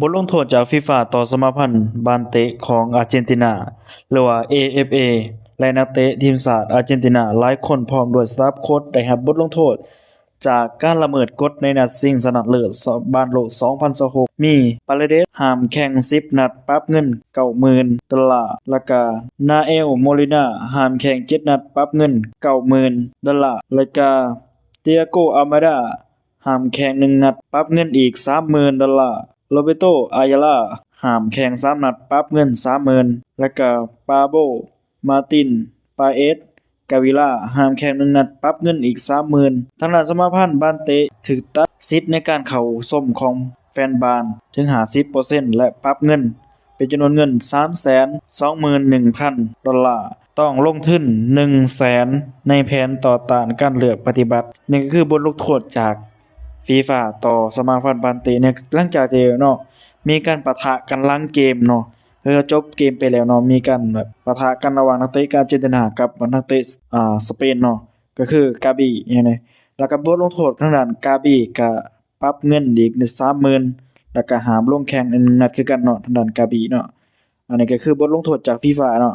ບົດລົງໂທດຈາກຟີຟາຕໍ່ສະມາພັນບານເຕະຂອງອາເຈນຕິນາ ຫຼືວ່າ ເອ ເອັຟ ເອ ແລະ ນັກເຕະທີມຊາດອາເຈນຕິນາຫຼາຍຄົນ ພ້ອມດ້ວຍສະຕາຟໂຄດ ໄດ້ຮັບບົດລົງໂທດຈາກການລະເມີດກົດໃນນັດຊິງຊະນະເລີດບານໂລກສອງພັນຊາວຫົກ ມີ ປາເຣເດສ ຫ້າມແຂ່ງສິບນັດ ປັບເງິນເກົ້າໝື່ນດອນລາ ແລະກະ ນາເອລ ໂມລິນາ ຫ້າມແຂ່ງເຈັດນັດ ປັບເງິນເກົ້າໝື່ນດອນລາ ແລະກະ ເຕຍໂກ ອາມາດາ ຫ້າມແຂ່ງໜຶ່ງນັດ ປັບເງິນອີກສາມໝື່ນດອນລາ, ໂຣເບີໂຕ ອາຍາລາ ຫ້າມແຂ່ງສາມນັດ ປັບເງິນສາມໝື່ນ ແລະກະ ປາໂບ ມາຕິນ ປາເອດ ກາວິລາ ຫ້າມແຂ່ງໜຶ່ງນັດ ປັບເງິນອີກສາມໝື່ນ. ທາງດ້ານສະມາພັນບານເຕະຖືກຕັດສິດໃນການເຂົ້າຊົມຂອງແຟນບານເຖິງຫ້າສິບເປີເຊັນ ແລະ ປັບເງິນເປັນຈຳນວນເງິນສາມແສນສອງໝື່ນໜຶ່ງພັນດອນລາ, ຕ້ອງລົງທຶນໜຶ່ງແສນໃນແຜນຕໍ່ຕ້ານການເລືອກປະຕິບັດ. ນີ້ກໍຄືບົດລົງໂທດຈາກຟີຟາຕໍ່ສະມາພັນບານເຕະ ໃນ ຫຼັງຈາກທີ່ເນາະ ມີການປະທະກັນຫຼັງເກມເນາະ ເອີ ຈົບເກມໄປແລ້ວເນາະ ມີການແບບປະທະກັນລະຫວ່າງນັກເຕະອາເຈນຕິນາກັບນັກເຕະ ອ່າ ສະເປນເນາະ ກໍຄືກາບີ ຫຍັງນີ້ ແລ້ວກໍບົດລົງໂທດທາງດ້ານກາບີກໍປັບເງິນອີກສາມໝື່ນ ແລ້ວກໍຫ້າມລົງແຂ່ງໜຶ່ງນັດຄືກັນເນາະ ທາງດ້ານກາບີເນາະ. ອັນນີ້ກໍຄືບົດລົງໂທດຈາກຟີຟາເນາະ.